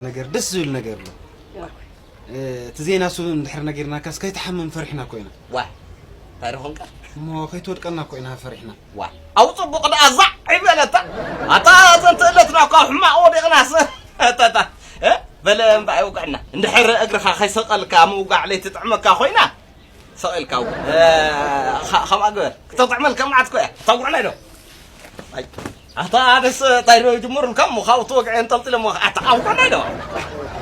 ነገር ደስ ዝብል ነገር ኣሎ። ዋ። እ፣ እቲ ዜና እሱ እንድሕር ነጊርናካስ ከይትሓምም ፈሪሕና እኮ ኢና። ዋ። እንታይ ደኾንካ? እሞ ከይትወድቀና እኮ ኢና ፈሪሕና። ዋ። ኣው ጽቡቕ ደኣ ዛዕ ይበለታ። ኣታ ዘንተ እለትና እኮ ኣብ ሕማቕ ወዲቕናስ። ኣታ፣ ኣታ። እ? በለ እምባ ኣይውጋዕና። እንድሕር እግርኻ ከይሰቐልካ ምውጋዕ ለይትጥዕመካ ኮይና፣ ሰቕ ኢልካ እው። እ፣ ኸ-፣ ከምኣ ግበር። ክተጥዕመልካ መዓት እኮ እያ። እታ ጉዕላይ ዶ? ኣይ፣ ኣታ ኣነስ እንታይ ዶ ይጅምሩልካ እሞ ካብኡ ተወግዐ እንጠልጢለ እሞ ኣታ ኣብ ጉዕላይ ዶ?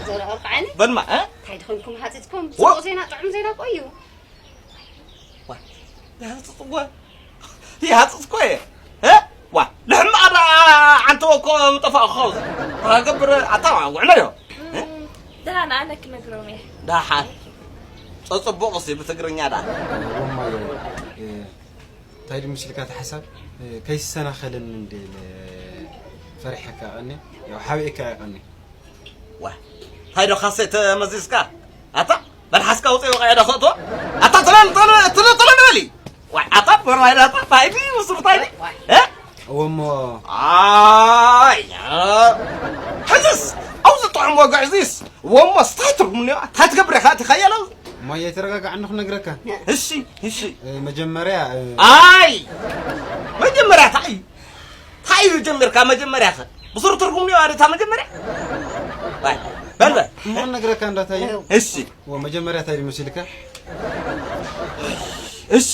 ዘረቐርቃዓኒ? በልማ፣ እ? እንታይ ደኾንኩም ሓጺጽኩም? ወ- ጽቡቕ ዜና፣ ጥዑም ዜና እኮ እዩ። ዋ፣ ይሃጽጽ እኮ። ይሃጽጽ እኮ እየ። እ? ዋ፣ ልሕማቕ ደኣ ዓንተወ እኮ ምጠፋእኹ። ገብር ኣታ ውዕሎ ዶ? እ? እም፣ ደሓን ኣነ ክነግሮም እየ። ደሓን። ጸጽቡቕ እስቲ ብትግርኛ ደኣ። ወማዮ፣ እ፣ እንታይ ድዩ ምስልካ እቲ ሓሳብ? እ፣ ከይሰናኸለኒ እንደ ኢለ ፈሪሐካ ቀኒ። ያው ሓቢእካ እየ ቀኒ። ዋ፣ እንታይ ዶ ካሴት መዚዝካ? ኣታ፣ መልሓስካ ውፅእ ወቃ የዳ ኸእቶ? ኣታ፣ ተለል፣ ተለል፣ ተለል፣ ተለል በሊ። ዋይ፣ ኣታ፣ ወርዋይ፣ ኣታ፣ ታይ ዲ፣ ምስሩ ታይ ዲ? እ? እወ እሞ። ኣይ፣ ሕዝስ፣ ኣብዚ ጥዑም ወግዒ እዚስ፣ እወ እሞ፣ ስታይ ትርጉም እኒኦ? እንታይ ትገብር ኢኻ? እቲ ኸየለ? እሞ እየ ተረጋጋዕ፣ እንዶ ክነግረካ። እሺ፣ እሺ። እ፣ መጀመርያ፣ እ፣ ኣይ፣ መጀመርያ እንታይ እዩ? እንታይ እዩ ጀሚርካ መጀመርያ ኸ? ብሱር ትርጉም ነው ኣደታ መጀመርያ? ባይ፣ በል በል። እሞ ነግረካ እንዳታየ። እሺ። ወ መጀመርያ እንታይ ይመስልካ? እሺ።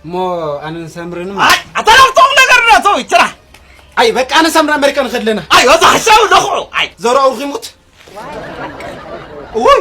እሞ ኣነን ሳምርን ኣይ፣ ኣታ ናብቶም ነገር ነው ተው ይችላል። ኣይ፣ በቃ ኣነ ሳምራ ኣሜሪካ ንኸድለና። ኣይ፣ ወዛ ሓሳብ ለኹዑ። ኣይ። ዘሮ ኣውርኺሙት። ውይ።